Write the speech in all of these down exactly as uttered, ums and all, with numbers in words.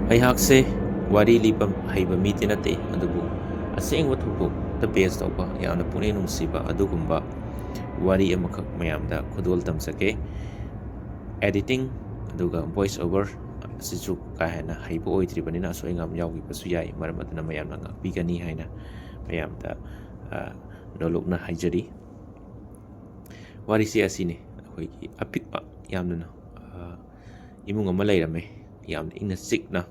ꯑꯩꯍꯥꯛꯁꯦ ꯋꯥꯔꯤ ꯂꯤꯕ ꯍꯩꯕ ꯃꯤꯗꯤ ꯅꯠꯇꯦ, ꯑꯗꯨꯕꯨ ꯑꯁꯦꯡꯕ ꯊꯧꯗꯣꯛꯇ base ꯇꯧꯕ ꯌꯥꯝꯅ ꯄꯨꯛꯅꯤꯡ ꯅꯨꯡꯁꯤꯕ ꯑꯗꯨꯒꯨꯝꯕ ꯋꯥꯔꯤ ꯑꯃꯈꯛ ꯃꯌꯥꯝꯗ ꯈꯨꯗꯣꯜ ꯇꯝꯖꯒꯦ꯫ Editing ꯑꯗꯨꯒ voice over ꯑꯁꯤꯁꯨ ꯀꯥ ꯍꯦꯟꯅ ꯍꯩꯕ ꯑꯣꯏꯗ꯭ꯔꯤꯕꯅꯤꯅ ꯑꯁꯣꯏ ꯑꯉꯥꯝ ꯌꯥꯎꯈꯤꯕꯁꯨ ꯌꯥꯏ, ꯃꯔꯝ ꯑꯗꯨꯅ ꯃꯌꯥꯝꯅ ꯉꯥꯛꯄꯤꯒꯅꯤ ꯍꯥꯏꯅ ꯃꯌꯥꯝꯗ, ꯑ, ꯅꯣꯂꯨꯛꯅ ꯍꯥꯏꯖꯔꯤ꯫ ꯋꯥꯔꯤꯁꯦ ꯑꯁꯤꯅꯤ, ꯑꯩꯈꯣꯏꯒꯤ ꯑꯄꯤꯛꯄ ꯌꯥꯝꯅ, ꯑ, ꯏꯃꯨꯡ ꯑꯃ ꯂꯩꯔꯝꯃꯦ꯫ ꯌꯥꯝꯅ ꯏꯪꯅ ꯆꯤꯛꯅ,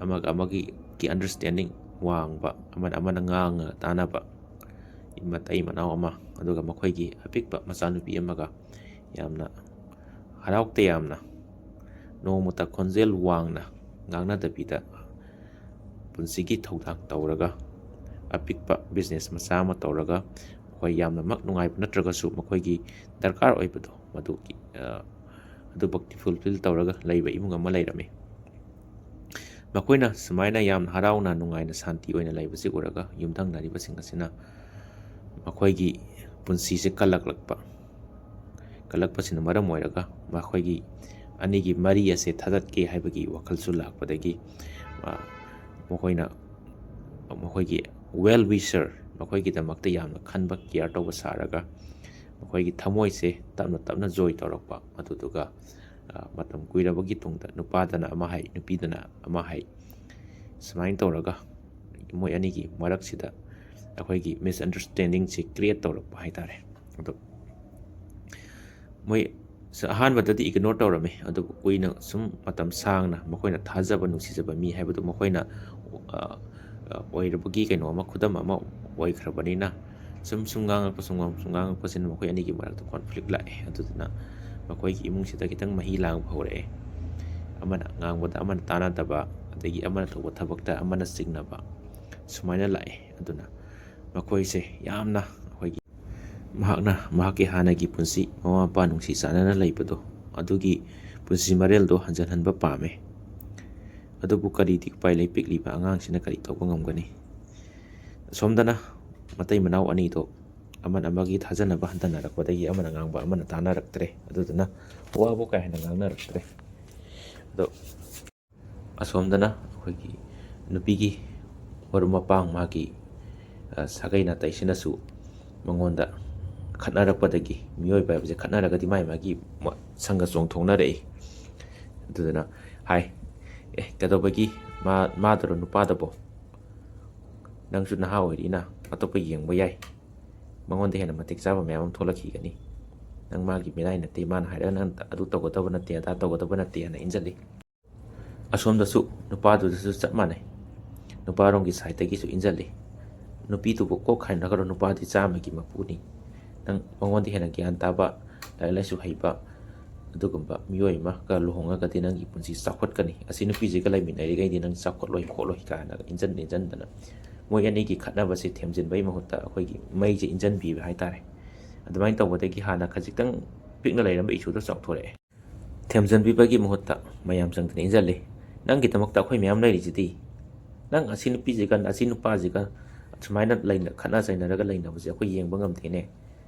ꯑꯃꯒ ꯑꯃꯒꯤ understanding ꯋꯥꯡꯕ, ꯑꯃꯅ ꯑꯃꯅ ꯉꯥꯡꯉꯒ ꯇꯥꯅꯕ ꯃꯇꯩ ꯃꯅꯥꯎ ꯑꯃ, ꯑꯗꯨꯒ ꯃꯈꯣꯏꯒꯤ ꯑꯄꯤꯛꯄ ꯃꯆꯥꯅꯨꯄꯤ ꯑꯃꯒ ꯌꯥꯝꯅ ꯍꯔꯥꯎ ꯇꯌꯥꯝꯅ ꯅꯣꯡꯃꯇ ꯈꯣꯟꯖꯦꯜ ꯋꯥꯡꯅ ꯉꯥꯡꯅꯗꯕꯤꯗ ꯄꯨꯟꯁꯤꯒꯤ ꯊꯧꯗꯥꯡ ꯇꯧꯔꯒ ꯑꯄꯤꯛꯄ business ꯃꯆꯥ ꯑꯃ ꯇꯧꯔꯒ ꯃꯈꯣꯏ ꯌꯥꯝꯅꯃꯛ ꯅꯨꯡꯉꯥꯏꯕ ꯅꯠꯇ꯭ꯔꯒꯁꯨ ꯃꯈꯣꯏꯒꯤ ꯗꯔꯀꯥꯔ ꯑꯣꯏꯕꯗꯣ ꯃꯗꯨꯒꯤ, ꯑ, ꯑꯗꯨꯃꯛꯇꯤ fulfill ꯇꯧꯔꯒ ꯂꯩꯕ ꯏꯃꯨꯡ ꯑꯃ ꯂꯩꯔꯝꯃꯤ꯫ ꯃꯈꯣꯏꯅ ꯁꯨꯃꯥꯏꯅ ꯌꯥꯝꯅ ꯍꯔꯥꯎꯅ ꯅꯨꯡꯉꯥꯏꯅ ꯁꯥꯟꯇꯤ ꯑꯣꯏꯅ ꯂꯩꯕꯁꯤ ꯎꯔꯒ ꯌꯨꯝꯊꯪꯅꯔꯤꯕꯁꯤꯡ ꯑꯁꯤꯅ ꯃꯈꯣꯏꯒꯤ ꯄꯨꯟꯁꯤꯁꯦ ꯀꯜꯂꯛꯂꯛꯄ, ꯀꯜꯂꯛꯄꯁꯤꯅ ꯃꯔꯝ ꯑꯣꯏꯔꯒ ꯃꯈꯣꯏꯒꯤ ꯑꯅꯤꯒꯤ ꯃꯔꯤ ꯑꯁꯦ ꯊꯥꯗꯠꯀꯦ ꯍꯥꯏꯕꯒꯤ ꯋꯥꯈꯜꯁꯨ ꯂꯥꯛꯄꯗꯒꯤ, ꯑ, ꯃꯈꯣꯏꯅ ꯃꯈꯣꯏꯒꯤ well wisher, ꯃꯈꯣꯏꯒꯤꯗꯃꯛꯇ ꯌꯥꯝꯅ ꯈꯟꯕ, care ꯇꯧꯕ ꯁꯥꯔꯒ ꯃꯈꯣꯏꯒꯤ ꯊꯃꯣꯏꯁꯦ ꯇꯞꯅ ꯇꯞꯅ ꯖꯣꯏ ꯇꯧꯔꯛꯄ꯫ ꯑꯗꯨꯗꯨꯒ, ꯑ, ꯃꯇꯝ ꯀꯨꯏꯔꯕꯒꯤ ꯇꯨꯡꯗ ꯅꯨꯄꯥꯗꯅ ꯑꯃ ꯍꯥꯏ, ꯅꯨꯄꯤꯗꯅ ꯑꯃ ꯍꯥꯏ, ꯁꯨꯃꯥꯏꯅ ꯇꯧꯔꯒ ꯃꯣꯏ ꯑꯅꯤꯒꯤ ꯃꯔꯛꯁꯤꯗ ꯑꯩꯈꯣꯏꯒꯤ misunderstandingꯁꯦ create ꯇꯧꯔꯛꯄ ꯍꯥꯏꯇꯥꯔꯦ꯫ ꯑꯗꯣ ꯃꯣꯏ ꯁ-, ꯑꯍꯥꯟꯕꯗꯗꯤ ignore ꯇꯧꯔꯝꯃꯤ, ꯑꯗꯨꯕꯨ ꯀꯨꯏꯅ ꯁꯨꯝ ꯃꯇꯝ ꯁꯥꯡꯅ ꯃꯈꯣꯏꯅ ꯊꯥꯖꯕ, ꯅꯨꯡꯁꯤꯖꯕ ꯃꯤ ꯍꯥꯏꯕꯗꯨ ꯃꯈꯣꯏꯅ, ꯑ, ꯑ, ꯑꯣꯏꯔꯕꯒꯤ ꯀꯩꯅꯣ ꯑꯃ, ꯈꯨꯗꯝ ꯑꯃ ꯑꯣꯏꯈ꯭ꯔꯕꯅꯤꯅ, ꯁꯨꯝ, ꯁꯨꯝ ꯉꯥꯡꯉꯛꯄ, ꯁꯨꯝ ꯉꯥꯡ-, ꯁꯨꯝ ꯉꯥꯡꯉꯛꯄꯁꯤꯅ ꯃꯈꯣꯏ ꯑꯅꯤꯒꯤ ꯃꯔꯛꯇ conflict ꯂꯥꯛꯑꯦ꯫ ꯑꯗꯨꯗꯨꯅ ꯃꯈꯣꯏꯒꯤ ꯏꯃꯨꯡꯁꯤꯗ ꯈꯤꯇꯪ ꯃꯍꯤ ꯂꯥꯡꯕ ꯍꯧꯔꯛꯑꯦ꯫ ꯑꯃꯅ ꯉꯥꯡꯕꯗ ꯑꯃꯅ ꯇꯥꯅꯗꯕ, ꯑꯗꯒꯤ ꯑꯃꯅ ꯇꯧꯕ ꯊꯕꯛꯇ ꯑꯃꯅ ꯆꯤꯡꯅꯕ, ꯁꯨꯃꯥꯏꯅ ꯂꯥꯛꯑꯦ꯫ ꯑꯗꯨꯅ ꯃꯈꯣꯏꯁꯦ ꯌꯥꯝꯅ ꯑꯩꯈꯣꯏꯒꯤ ꯃꯍꯥꯛꯅ ꯃꯍꯥꯛꯀꯤ ꯍꯥꯟꯅꯒꯤ ꯄꯨꯟꯁꯤ, ꯃꯃꯥ ꯃꯄꯥ ꯅꯨꯡꯁꯤ ꯆꯥꯟꯅꯅ ꯂꯩꯕꯗꯣ, ꯑꯗꯨꯒꯤ ꯄꯨꯟꯁꯤ ꯃꯔꯦꯜꯗꯣ ꯍꯟꯖꯤꯟꯍꯟꯕ ꯄꯥꯝꯃꯦ꯫ ꯑꯗꯨꯕꯨ ꯀꯔꯤꯗꯤ ꯎꯄꯥꯏ ꯂꯩ, ꯄꯤꯛꯂꯤꯕ ꯑꯉꯥꯡꯁꯤꯅ ꯀꯔꯤ ꯇꯧꯕ ꯉꯝꯒꯅꯤ? ꯑꯁꯣꯝꯗꯅ ꯃꯇꯩ ꯃꯅꯥꯎ ꯑꯅꯤꯗꯣ ꯑꯃꯅ ꯑꯃꯒꯤ ꯊꯥꯖꯅꯕ ꯍꯟꯊꯅꯔꯛꯄꯗꯒꯤ ꯑꯃꯅ ꯉꯥꯡꯕ ꯑꯃꯅ ꯇꯥꯅꯔꯛꯇ꯭ꯔꯦ꯫ ꯑꯗꯨꯗꯨꯅ ꯋꯥꯕꯨ ꯀꯥ ꯍꯦꯟꯅ ꯉꯥꯡꯅꯔꯛꯇ꯭ꯔꯦ꯫ ꯑꯗꯣ ꯑꯁꯣꯝꯗꯅ ꯑꯩꯈꯣꯏꯒꯤ ꯅꯨꯄꯤꯒꯤ ꯃꯔꯨꯞ ꯃꯄꯥꯡ, ꯃꯥꯒꯤ, ꯑ, ꯁꯥꯒꯩ ꯅꯥꯇꯩꯁꯤꯅꯁꯨ ꯃꯉꯣꯟꯗ ꯈꯠꯅꯔꯛꯄꯗꯒꯤ, ꯃꯤꯑꯣꯏꯕ ꯍꯥꯏꯕꯁꯦ ꯈꯠꯅꯔꯒꯗꯤ ꯃꯥꯏ ꯃꯥꯒꯤ ꯃ-, ꯁꯪꯒ ꯆꯣꯡꯊꯣꯛꯅꯔꯛꯏ꯫ ꯑꯗꯨꯗꯨꯅ ꯍꯥꯏ, "ꯑꯦ, ꯀꯩꯗꯧꯕꯒꯤ ꯃꯥ-, ꯃꯥꯗꯔꯣ ꯅꯨꯄꯥꯗꯕꯣ? ꯅꯪꯁꯨ ꯅꯍꯥ ꯑꯣꯏꯔꯤꯅ ꯑꯇꯣꯞꯄ ꯌꯦꯡꯕ ꯌꯥꯏ꯫ ꯃꯉꯣꯟꯗ ꯍꯦꯟꯅ ꯃꯇꯤꯛ ꯆꯥꯕ ꯃꯌꯥꯝ ꯑꯃ ꯊꯣꯛꯂꯛꯈꯤꯒꯅꯤ꯫ ꯅꯪ ꯃꯥꯒꯤ ꯃꯤꯅꯥꯏ ꯅꯠꯇꯦ, ꯃꯥꯅ ꯍꯥꯏꯔꯒ ꯅꯪ ꯑꯗꯨ ꯇꯧꯒꯗꯕ ꯅꯠꯇꯦ, ꯑꯗꯥ ꯇꯧꯒꯗꯕ ꯅꯠꯇꯦ" ꯍꯥꯏꯅ ꯏꯟꯖꯜꯂꯤ꯫ ꯑꯁꯣꯝꯗꯁꯨ ꯅꯨꯄꯥꯗꯨꯗꯁꯨ ꯆꯞ ꯃꯥꯟꯅꯩ꯫ ꯅꯨꯄꯥꯔꯣꯝꯒꯤ ꯁꯥꯏꯠꯇꯒꯤꯁꯨ ꯏꯟꯖꯜꯂꯤ꯫ "ꯅꯨꯄꯤꯗꯨꯕꯨ ꯀꯣꯛ ꯍꯥꯏꯅꯈ꯭ꯔꯣ, ꯅꯨꯄꯥꯗꯤ ꯆꯥꯝꯃꯒꯤ ꯃꯄꯨꯅꯤ꯫ ꯅꯪ ꯃꯉꯣꯟꯗ ꯍꯦꯟꯅ ꯒ꯭ꯌꯥꯟ ꯇꯥꯕ, ꯂꯥꯏꯔꯤꯛ ꯂꯥꯏꯁꯨ ꯍꯩꯕ ꯑꯗꯨꯒꯨꯝꯕ ꯃꯤꯑꯣꯏ ꯑꯃꯒ ꯂꯨꯍꯣꯡꯉꯒꯗꯤ ꯅꯪꯒꯤ ꯄꯨꯟꯁꯤ ꯆꯥꯎꯈꯠꯀꯅꯤ꯫ ꯑꯁꯤ ꯅꯨꯄꯤꯁꯤꯒ ꯂꯩꯃꯤꯟꯅꯔꯤꯈꯩꯗꯤ ꯅꯪ ꯆꯥꯎꯈꯠꯂꯣꯏ ꯈꯣꯠꯂꯣꯏ" ꯀꯥꯏꯅ ꯏꯟꯖꯟ ꯏꯟꯖꯟꯗꯅ ꯃꯣꯏ ꯑꯅꯤꯒꯤ ꯈꯠꯅꯕꯁꯦ ꯊꯦꯝꯖꯤꯟꯕꯒꯤ ꯃꯍꯨꯠꯇ ꯑꯩꯈꯣꯏꯒꯤ ꯃꯩꯁꯦ ꯏꯟꯖꯟꯕꯤꯕ ꯍꯥꯏꯇꯥꯔꯦ꯫ ꯑꯗꯨꯃꯥꯏꯅ ꯇꯧꯕꯗꯒꯤ ꯍꯥꯟꯅ ꯈꯖꯤꯛꯇꯪ ꯄꯤꯛꯅ ꯂꯩꯔꯝꯕ ꯏꯁꯨꯗꯣ ꯆꯥꯎꯊꯣꯔꯛꯑꯦ꯫ ꯊꯦꯝꯖꯤꯟꯕꯤꯕꯒꯤ ꯃꯍꯨꯠꯇ ꯃꯌꯥꯝ ꯆꯪꯗꯅ ꯏꯟꯖꯜꯂꯤ꯫ "ꯅꯪꯒꯤꯗꯃꯛꯇ ꯑꯩꯈꯣꯏ ꯃꯌꯥꯝ ꯂꯩꯔꯤꯁꯤꯗꯤ꯫ ꯅꯪ ꯑꯁꯤ ꯅꯨꯄꯤꯁꯤꯒ ꯑꯁꯤ ꯅꯨꯄꯥꯁꯤꯒ ꯁꯨꯃꯥꯏꯅ ꯂꯩꯅ-, ꯈꯠꯅ ꯆꯩꯅꯔꯒ ꯂꯩꯅꯕꯁꯦ ꯑꯩꯈꯣꯏ ꯌꯦꯡꯕ ꯉꯝꯗꯦꯅꯦ꯫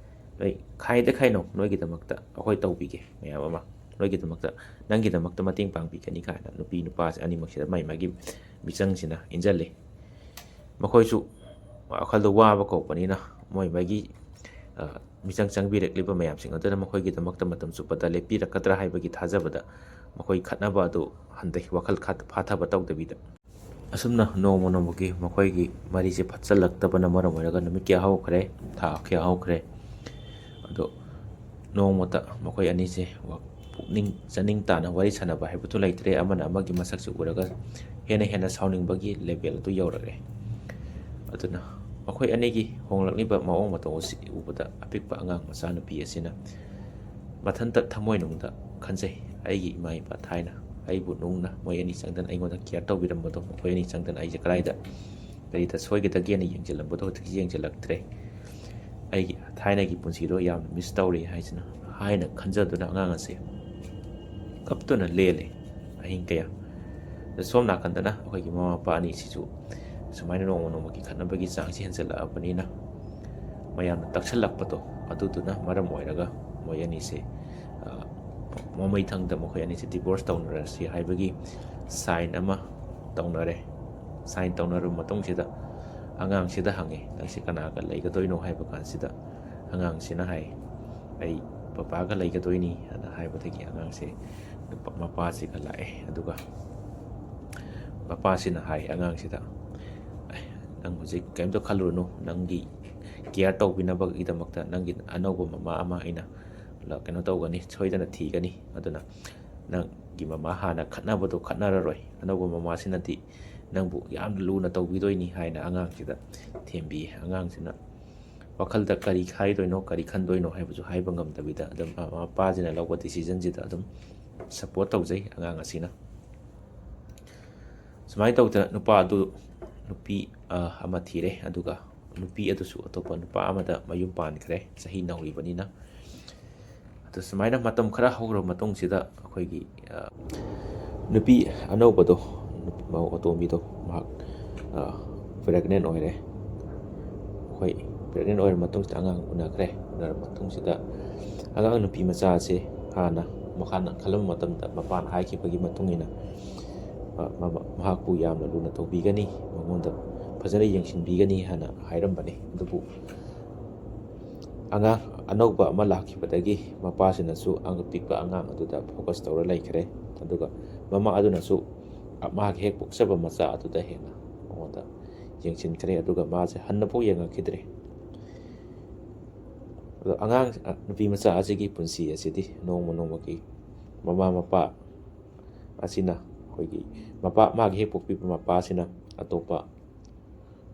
ꯅꯣꯏ ꯈꯥꯏꯗ ꯈꯥꯏꯅꯧ, ꯅꯣꯏꯒꯤꯗꯃꯛꯇ ꯑꯩꯈꯣꯏ ꯇꯧꯕꯤꯒꯦ ꯃꯌꯥꯝ ꯑꯃ꯫ ꯅꯣꯏꯒꯤꯗꯃꯛꯇ, ꯅꯪꯒꯤꯗꯃꯛꯇ ꯃꯇꯦꯡ ꯄꯥꯡꯕꯤꯒꯅꯤ" ꯀꯥꯏꯅ ꯅꯨꯄꯤ ꯅꯨꯄꯥꯁꯦ ꯑꯅꯤꯃꯛꯁꯤꯗ ꯃꯥꯏ ꯃꯥꯒꯤ ꯃꯤꯆꯪꯁꯤꯅ ꯏꯟꯖꯜꯂꯤ꯫ ꯃꯈꯣꯏꯁꯨ ꯋꯥꯈꯜꯗꯣ ꯋꯥꯕ ꯀꯧꯕꯅꯤꯅ ꯃꯣꯏ ꯃꯣꯏꯒꯤ, ꯑ, ꯃꯤꯆꯪ ꯆꯪꯕꯤꯔꯛꯂꯤꯕ ꯃꯌꯥꯝꯁꯤꯡ ꯑꯗꯨꯅ ꯃꯈꯣꯏꯒꯤꯗꯃꯛꯇ ꯃꯇꯝ ꯆꯨꯞꯄꯗ ꯂꯦꯞꯄꯤꯔꯛꯀꯗ꯭ꯔꯥ ꯍꯥꯏꯕꯒꯤ ꯊꯥꯖꯕꯗ ꯃꯈꯣꯏ ꯈꯠꯅꯕ ꯑꯗꯨ ꯍꯟꯊꯩ, ꯋꯥꯈꯜ ꯈꯥ-, ꯐꯥꯊꯕ ꯇꯧꯗꯕꯤꯗ꯫ ꯑꯁꯨꯝꯅ ꯅꯣꯡꯃ ꯅꯣꯡꯃꯒꯤ ꯃꯈꯣꯏꯒꯤ ꯃꯔꯤꯁꯦ ꯐꯠꯆꯜꯂꯛꯇꯕꯅ ꯃꯔꯝ ꯑꯣꯏꯔꯒ ꯅꯨꯃꯤꯠ ꯀꯌꯥ ꯍꯧꯈ꯭ꯔꯦ, ꯊꯥ ꯀꯌꯥ ꯍꯧꯈ꯭ꯔꯦ꯫ ꯑꯗꯣ ꯅꯣꯡꯃꯇ ꯃꯈꯣꯏ ꯑꯅꯤꯁꯦ ꯋꯥ-, ꯄꯨꯛꯅꯤꯡ ꯆꯅꯤꯡ ꯇꯥꯅ ꯋꯥꯔꯤ ꯁꯥꯟꯅꯕ ꯍꯥꯏꯕꯗꯨ ꯂꯩꯇ꯭ꯔꯦ꯫ ꯑꯃꯅ ꯑꯃꯒꯤ ꯃꯁꯛꯁꯦ ꯎꯔꯒ ꯍꯦꯟꯅ ꯍꯦꯟꯅ ꯁꯥꯎꯅꯤꯡꯕꯒꯤ ꯂꯦꯚꯦꯜ ꯑꯗꯨ ꯌꯧꯔꯛꯑꯦ꯫ ꯑꯗꯨꯅ ꯃꯈꯣꯏ ꯑꯅꯤꯒꯤ ꯍꯣꯡꯂꯛꯂꯤꯕ ꯃꯑꯣꯡ ꯃꯇꯧ ꯑꯁꯤ ꯎꯕꯗ ꯑꯄꯤꯛꯄ ꯑꯉꯥꯡ ꯃꯆꯥꯅꯨꯄꯤ ꯑꯁꯤꯅ ꯃꯊꯟꯇ ꯊꯃꯣꯏꯅꯨꯡꯗ ꯈꯟꯖꯩ, "ꯑꯩꯒꯤ ꯏꯃꯥ ꯏꯄꯥ ꯊꯥꯏꯅ ꯑꯩꯕꯨ ꯅꯨꯡꯅ ꯃꯣꯏ ꯑꯅꯤ ꯆꯪꯗꯅ ꯑꯩꯉꯣꯟꯗ ꯀꯦꯌꯔ ꯇꯧꯕꯤꯔꯝꯕꯗꯣ, ꯃꯈꯣꯏ ꯑꯅꯤ ꯆꯪꯗꯅ ꯑꯩꯁꯦ ꯀꯗꯥꯏꯗ, ꯀꯔꯤꯗ ꯁꯣꯏꯒꯗꯒꯦꯅ ꯌꯦꯡꯁꯤꯜꯂꯝꯕꯗꯣ ꯍꯧꯖꯤꯛꯇꯤ ꯌꯦꯡꯁꯤꯜꯂꯛꯇ꯭ꯔꯦ꯫ ꯑꯩꯒꯤ ꯊꯥꯏꯅꯒꯤ ꯄꯨꯟꯁꯤꯗꯣ ꯌꯥꯝꯅ ꯃꯤꯁ ꯇꯧꯔꯤ" ꯍꯥꯏꯁꯤꯅ, ꯍꯥꯏꯅ ꯈꯟꯖꯗꯨꯅ ꯑꯉꯥꯡ ꯑꯁꯦ ꯀꯞꯇꯨꯅ ꯂꯦꯜꯂꯦ ꯑꯍꯤꯡ ꯀꯌꯥ꯫ ꯑꯗ ꯁꯣꯝ ꯅꯥꯀꯟꯗꯅ ꯑꯩꯈꯣꯏꯒꯤ ꯃꯃꯥ ꯃꯄꯥ ꯑꯅꯤꯁꯤꯁꯨ ꯁꯨꯃꯥꯏꯅ ꯅꯣꯡꯃ ꯅꯣꯡꯃꯒꯤ ꯈꯠꯅꯕꯒꯤ ꯆꯥꯡꯁꯤ ꯍꯦꯟꯖꯜꯂꯛꯑꯕꯅꯤꯅ ꯃꯌꯥꯝꯅ ꯇꯛꯁꯜꯂꯛꯄꯗꯣ ꯑꯗꯨꯗꯨꯅ ꯃꯔꯝ ꯑꯣꯏꯔꯒ ꯃꯣꯏ ꯑꯅꯤꯁꯦ, ꯑ, ꯃꯃꯩꯊꯪꯗ ꯃꯈꯣꯏ ꯑꯅꯤꯁꯦ ꯗꯤꯚꯣꯔꯁ ꯇꯧꯅꯔꯁꯤ ꯍꯥꯏꯕꯒꯤ ꯁꯥꯏꯟ ꯑꯃ ꯇꯧꯅꯔꯦ꯫ ꯁꯥꯏꯟ ꯇꯧꯅꯔꯕ ꯃꯇꯨꯡꯁꯤꯗ ꯑꯉꯥꯡꯁꯤꯗ ꯍꯪꯉꯦ, "ꯅꯪꯁꯤ ꯀꯅꯥꯒ ꯂꯩꯒꯗꯣꯏꯅꯣ?" ꯍꯥꯏꯕ ꯀꯥꯟꯁꯤꯗ ꯑꯉꯥꯡꯁꯤꯅ ꯍꯥꯏ, "ꯑꯩ ꯄꯄꯥꯒ ꯂꯩꯒꯗꯣꯏꯅꯤ" ꯍꯥꯏꯅ ꯍꯥꯏꯕꯗꯒꯤ ꯑꯉꯥꯡꯁꯦ ꯅꯨꯄꯥ-, ꯃꯄꯥꯁꯤꯒ ꯂꯥꯛꯑꯦ꯫ ꯑꯗꯨꯒ ꯃꯄꯥꯁꯤꯅ ꯍꯥꯏ ꯑꯉꯥꯡꯁꯤꯗ, "ꯑꯦ, ꯅꯪ ꯍꯧꯖꯤꯛ ꯀꯔꯤꯝꯇ ꯈꯜꯂꯨꯔꯅꯨ, ꯅꯪꯒꯤ ꯀꯤꯌꯔ ꯇꯧꯕꯤꯅꯕꯒꯤꯗꯃꯛꯇ ꯅꯪꯒꯤ ꯑꯅꯧꯕ ꯃꯃꯥ ꯑꯃ ꯑꯩꯅ ꯂ-, ꯀꯩꯅꯣ ꯇꯧꯒꯅꯤ, ꯁꯣꯏꯗꯅ ꯊꯤꯒꯅꯤ꯫ ꯑꯗꯨꯅ ꯅꯪꯒꯤ ꯃꯃꯥ ꯍꯥꯟꯅ ꯈꯠꯅꯕꯗꯣ ꯈꯠꯅꯔꯔꯣꯏ, ꯑꯅꯧꯕ ꯃꯃꯥꯁꯤꯅꯗꯤ ꯅꯪꯕꯨ ꯌꯥꯝꯅ ꯂꯨꯅ ꯇꯧꯕꯤꯗꯣꯏꯅꯤ" ꯍꯥꯏꯅ ꯑꯉꯥꯡꯁꯤꯗ ꯊꯦꯝꯕꯤꯌꯦ꯫ ꯑꯉꯥꯡꯁꯤꯅ ꯋꯥꯈꯜꯗ ꯀꯔꯤ ꯍꯥꯏꯗꯣꯏꯅꯣ, ꯀꯔꯤ ꯈꯟꯗꯣꯏꯅꯣ ꯍꯥꯏꯕꯁꯨ ꯍꯥꯏꯕ ꯉꯝꯗꯕꯤꯗ ꯑꯗꯨꯝ ꯃꯃꯥ ꯃꯄꯥꯁꯤꯅ ꯂꯧꯕ ꯗꯤꯁꯤꯖꯟꯁꯤꯗ ꯑꯗꯨꯝ ꯁꯞꯄꯣꯔꯠ ꯇꯧꯖꯩ ꯑꯉꯥꯡ ꯑꯁꯤꯅ꯫ ꯁꯨꯃꯥꯏꯅ ꯇꯧꯗꯅ ꯅꯨꯄꯥ ꯑꯗꯨ ꯅꯨꯄꯤ, ꯑ, ꯑꯃ ꯊꯤꯔꯦ, ꯑꯗꯨꯒ ꯅꯨꯄꯤ ꯑꯗꯨꯁꯨ ꯑꯇꯣꯞꯄ ꯅꯨꯄꯥ ꯑꯃꯗ ꯃꯌꯨꯝ ꯄꯥꯟꯈ꯭ꯔꯦ, ꯆꯍꯤ ꯅꯧꯔꯤꯕꯅꯤꯅ꯫ ꯑꯗꯨ ꯁꯨꯃꯥꯏꯅ ꯃꯇꯝ ꯈꯔ ꯍꯧꯈ꯭ꯔꯕ ꯃꯇꯨꯡꯁꯤꯗ ꯑꯩꯈꯣꯏꯒꯤ, ꯑ, ꯅꯨꯄꯤ ꯑꯅꯧꯕꯗꯣ, ꯅꯨꯄꯤ ꯃꯧ ꯑꯇꯣꯝꯕꯤꯗꯣ, ꯃꯍꯥꯛ, ꯑ, ꯄ꯭ꯔꯦꯒꯅꯦꯟ ꯑꯣꯏꯔꯦ꯫ ꯑꯩꯈꯣꯏ ꯄ꯭ꯔꯦꯒꯅꯦꯟ ꯑꯣꯏꯔꯕ ꯃꯇꯨꯡꯁꯤꯗ ꯑꯉꯥꯡ ꯎꯅꯈ꯭ꯔꯦ꯫ ꯎꯅꯔꯕ ꯃꯇꯨꯡꯁꯤꯗ ꯑꯉꯥꯡ ꯅꯨꯄꯤ ꯃꯆꯥ ꯑꯁꯦ ꯍꯥꯟꯅ ꯃꯈꯥ ꯈꯜꯂꯝꯕ ꯃꯇꯝꯗ ꯃꯄꯥꯅ ꯍꯥꯏꯈꯤꯕꯒꯤ ꯃꯇꯨꯡ ꯏꯟꯅ, ꯑ, ꯃꯃ-, ꯃꯍꯥꯛꯄꯨ ꯌꯥꯝꯅ ꯂꯨꯅ ꯇꯧꯕꯤꯒꯅꯤ, ꯃꯉꯣꯟꯗ ꯐꯖꯅ ꯌꯦꯡꯁꯤꯟꯕꯤꯒꯅꯤ ꯍꯥꯏꯅ ꯍꯥꯏꯔꯝꯕꯅꯤ꯫ ꯑꯗꯨꯕꯨ ꯑꯉꯥꯡ ꯑꯅꯧꯕ ꯑꯃ ꯂꯥꯛꯈꯤꯕꯗꯒꯤ ꯃꯄꯥꯁꯤꯅꯁꯨ ꯑꯉ-, ꯑꯄꯤꯛꯄ ꯑꯉꯥꯡ ꯑꯗꯨꯗ ꯐꯣꯀꯁ ꯇꯧꯔ ꯂꯩꯈ꯭ꯔꯦ꯫ ꯑꯗꯨꯒ ꯃꯃꯥ ꯑꯗꯨꯅꯁꯨ ꯃꯥꯒꯤ ꯍꯦꯛ ꯄꯣꯛꯆꯕ ꯃꯆꯥ ꯑꯗꯨꯗ ꯍꯦꯟꯅ ꯃꯉꯣꯟꯗ ꯌꯦꯡꯁꯤꯟꯈ꯭ꯔꯦ꯫ ꯑꯗꯨꯒ ꯃꯥꯁꯦ ꯍꯟꯅꯐꯥꯎ ꯌꯦꯡꯉꯛꯈꯤꯗ꯭ꯔꯦ꯫ ꯑꯗꯣ ꯑꯉꯥꯡ, ꯑ, ꯅꯨꯄꯤ ꯃꯆꯥ ꯑꯁꯤꯒꯤ ꯄꯨꯟꯁꯤ ꯑꯁꯤꯗꯤ ꯅꯣꯡꯃ ꯅꯣꯡꯃꯒꯤ ꯃꯃꯥ ꯃꯄꯥ ꯑꯁꯤꯅ ꯑꯩꯈꯣꯏꯒꯤ ꯃꯄꯥ, ꯃꯥꯒꯤ ꯍꯦꯛ ꯄꯣꯛꯄꯤꯕ ꯃꯄꯥꯁꯤꯅ ꯑꯇꯣꯞꯄ,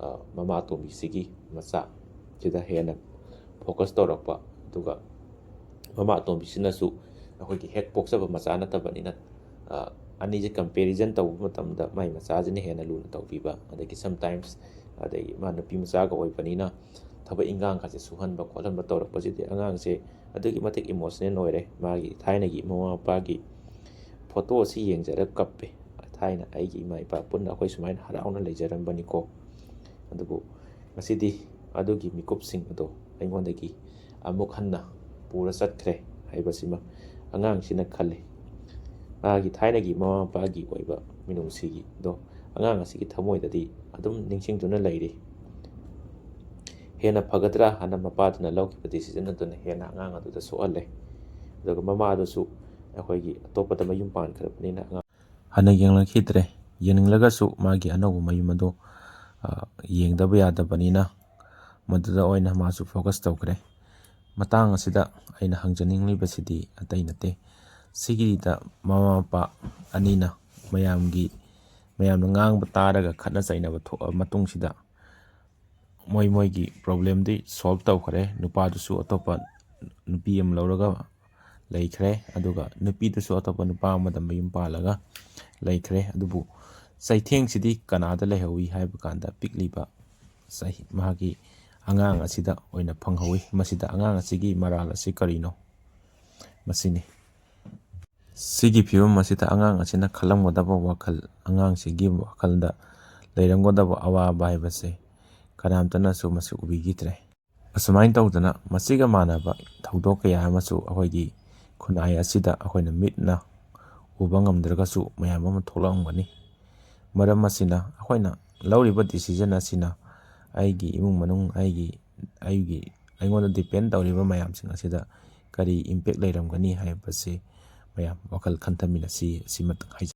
ꯑ, ꯃꯃꯥ ꯑꯇꯣꯝꯕꯤꯁꯤꯒꯤ ꯃꯆꯥ ꯁꯤꯗ ꯍꯦꯟꯅ ꯐꯣꯀꯁ ꯇꯧꯔꯛꯄ, ꯑꯗꯨꯒ ꯃꯃꯥ ꯑꯇꯣꯝꯕꯤꯁꯤꯅꯁꯨ ꯑꯩꯈꯣꯏꯒꯤ ꯍꯦꯛ ꯄꯣꯛꯆꯕ ꯃꯆꯥ ꯅꯠꯇꯕꯅꯤꯅ, ꯑ, ꯑꯅꯤꯁꯦ ꯀꯝꯄꯦꯔꯤꯖꯟ ꯇꯧꯕ ꯃꯇꯝꯗ ꯃꯥꯏ ꯃꯆꯥꯁꯤꯅ ꯍꯦꯟꯅ ꯂꯨꯅ ꯇꯧꯕꯤꯕ, ꯑꯗꯒꯤ ꯁꯝꯇꯥꯏꯝꯁ, ꯑꯗꯒꯤ ꯃꯥ ꯅꯨꯄꯤ ꯃꯆꯥꯒ ꯑꯣꯏꯕꯅꯤꯅ ꯊꯕꯛ ꯏꯟꯈꯥꯡꯒꯁꯦ ꯁꯨꯍꯟꯕ ꯈꯣꯠꯍꯟꯕ ꯇꯧꯔꯛꯄꯁꯤꯗꯤ ꯑꯉꯥꯡꯁꯦ ꯑꯗꯨꯛꯀꯤ ꯃꯇꯤꯛ ꯏꯃꯣꯁꯅꯦꯜ ꯑꯣꯏꯔꯦ꯫ ꯃꯥꯒꯤ ꯊꯥꯏꯅꯒꯤ ꯃꯃꯥ ꯃꯄꯥꯒꯤ ꯐꯣꯇꯣ ꯑꯁꯤ ꯌꯦꯡꯖꯔꯒ ꯀꯞꯄꯦ꯫ "ꯊꯥꯏꯅ ꯑꯩꯒꯤ ꯏꯃꯥ ꯏꯄꯥ ꯄꯨꯟꯅ ꯑꯩꯈꯣꯏ ꯁꯨꯃꯥꯏꯅ ꯍꯔꯥꯎꯅ ꯂꯩꯖꯔꯝꯕꯅꯤꯀꯣ꯫ ꯑꯗꯨꯕꯨ ꯉꯁꯤꯗꯤ ꯑꯗꯨꯒꯤ ꯃꯤꯀꯨꯞꯁꯤꯡ ꯑꯗꯣ ꯑꯩꯉꯣꯟꯗꯒꯤ ꯑꯃꯨꯛ ꯍꯟꯅ ꯄꯨꯔ ꯆꯠꯈ꯭ꯔꯦ" ꯍꯥꯏꯕꯁꯤꯃ ꯑꯉꯥꯡꯁꯤꯅ ꯈꯜꯂꯤ꯫ ꯃꯥꯒꯤ ꯊꯥꯏꯅꯒꯤ ꯃꯃꯥ ꯃꯄꯥꯒꯤ ꯑꯣꯏꯕ ꯃꯤꯅꯨꯡꯁꯤꯒꯤꯗꯣ ꯑꯉꯥꯡ ꯑꯁꯤꯒꯤ ꯊꯃꯣꯏꯗꯗꯤ ꯑꯗꯨꯝ ꯅꯤꯡꯁꯤꯡꯗꯨꯅ ꯂꯩꯔꯤ꯫ ꯍꯦꯟꯅ ꯐꯒꯗ꯭ꯔꯥ ꯍꯥꯏꯅ ꯃꯄꯥꯗꯨꯅ ꯂꯧꯈꯤꯕ decision ꯑꯗꯨꯅ ꯍꯦꯟꯅ ꯑꯉꯥꯡ ꯑꯗꯨꯗ ꯁꯣꯛꯍꯜꯂꯦ꯫ ꯑꯗꯨꯒ ꯃꯃꯥꯗꯨꯁꯨ ꯑꯩꯈꯣꯏꯒꯤ ꯑꯇꯣꯞꯄꯗ ꯃꯌꯨꯝ ꯄꯥꯟꯈ꯭ꯔꯕꯅꯤꯅ ꯑꯉꯥꯡ ꯍꯟꯅ ꯌꯦꯡꯂꯛꯈꯤꯗ꯭ꯔꯦ꯫ ꯌꯦꯡꯅꯤꯡꯂꯒꯁꯨ ꯃꯥꯒꯤ ꯑꯅꯧꯕ ꯃꯌꯨꯝ ꯑꯗꯨ, ꯑ, ꯌꯦꯡꯗꯕ ꯌꯥꯗꯕꯅꯤꯅ ꯃꯗꯨꯗ ꯑꯣꯏꯅ ꯃꯥꯁꯨ focus ꯇꯧꯈ꯭ꯔꯦ꯫ ꯃꯇꯥꯡ ꯑꯁꯤꯗ ꯑꯩꯅ ꯍꯪꯖꯅꯤꯡꯂꯤꯕꯁꯤꯗꯤ ꯑꯇꯩ ꯅꯠꯇꯦ꯫ ꯁꯤꯒꯤꯗ ꯃꯃꯥ ꯃꯄꯥ ꯑꯅꯤꯅ ꯃꯌꯥꯝꯒꯤ, ꯃꯌꯥꯝꯅ ꯉꯥꯡꯕ ꯇꯥꯔꯒ ꯈꯠꯅ ꯆꯩꯅꯕ ꯊꯣꯛꯑ ꯃꯇꯨꯡꯁꯤꯗ ꯃꯣꯏ ꯃꯣꯏꯒꯤ problemꯗꯤ solve ꯇꯧꯈ꯭ꯔꯦ꯫ ꯅꯨꯄꯥꯗꯨꯁꯨ ꯑꯇꯣꯞꯄ ꯅꯨꯄꯤ ꯑꯃ ꯂꯧꯔꯒ ꯂꯩꯈ꯭ꯔꯦ, ꯑꯗꯨꯒ ꯅꯨꯄꯤꯗꯨꯁꯨ ꯑꯇꯣꯞꯄ ꯅꯨꯄꯥ ꯑꯃꯗ ꯃꯌꯨꯝ ꯄꯥꯜꯂꯒ ꯂꯩꯈ꯭ꯔꯦ꯫ ꯑꯗꯨꯕꯨ ꯆꯩꯊꯦꯡꯁꯤꯗꯤ ꯀꯅꯥꯗ ꯂꯩꯍꯧꯏ ꯍꯥꯏꯕ ꯀꯥꯟꯗ ꯄꯤꯛꯂꯤꯕ ꯆꯍꯤ, ꯃꯍꯥꯛꯀꯤ ꯑꯉꯥꯡ ꯑꯁꯤꯗ ꯑꯣꯏꯅ ꯐꯪꯍꯧꯏ꯫ ꯃꯁꯤꯗ ꯑꯉꯥꯡ ꯑꯁꯤꯒꯤ ꯃꯔꯥꯜ ꯑꯁꯤ ꯀꯔꯤꯅꯣ? ꯃꯁꯤꯅꯤ꯫ ꯁꯤꯒꯤ ꯐꯤꯕꯝ ꯑꯁꯤꯗ ꯑꯉꯥꯡ ꯑꯁꯤꯅ ꯈꯜꯂꯝꯒꯗꯕ ꯋꯥꯈꯜ, ꯑꯉꯥꯡꯁꯤꯒꯤ ꯋꯥꯈꯜꯗ ꯂꯩꯔꯝꯒꯗꯕ ꯑꯋꯥꯕ ꯍꯥꯏꯕꯁꯦ ꯀꯅꯥꯝꯇꯅꯁꯨ ꯃꯁꯤ ꯎꯕꯤꯈꯤꯗ꯭ꯔꯦ꯫ ꯑꯁꯨꯃꯥꯏꯅ ꯇꯧꯗꯅ ꯃꯁꯤꯒ ꯃꯥꯟꯅꯕ ꯊꯧꯗꯣꯛ ꯀꯌꯥ ꯑꯃꯁꯨ ꯑꯩꯈꯣꯏꯒꯤ ꯈꯨꯟꯅꯥꯏ ꯑꯁꯤꯗ ꯑꯩꯈꯣꯏꯅ ꯃꯤꯠꯅ ꯎꯕ ꯉꯝꯗ꯭ꯔꯒꯁꯨ ꯃꯌꯥꯝ ꯑꯃ ꯊꯣꯛꯂꯛꯂꯝꯒꯅꯤ꯫ ꯃꯔꯝ ꯑꯁꯤꯅ ꯑꯩꯈꯣꯏꯅ ꯂꯧꯔꯤꯕ decision ꯑꯁꯤꯅ ꯑꯩꯒꯤ ꯏꯃꯨꯡ ꯃꯅꯨꯡ, ꯑꯩꯒꯤ, ꯑꯩꯒꯤ, ꯑꯩꯉꯣꯟꯗ depend ꯇꯧꯔꯤꯕ ꯃꯌꯥꯝꯁꯤꯡ ꯑꯁꯤꯗ ꯀꯔꯤ impact ꯂꯩꯔꯝꯒꯅꯤ ꯍꯥꯏꯕꯁꯤ ꯃꯌꯥꯝ ꯋꯥꯈꯜ ꯈꯟꯊꯃꯤꯟꯅꯁꯤ꯫ ꯑꯁꯤꯃꯇꯪ ꯍꯥꯏꯖ-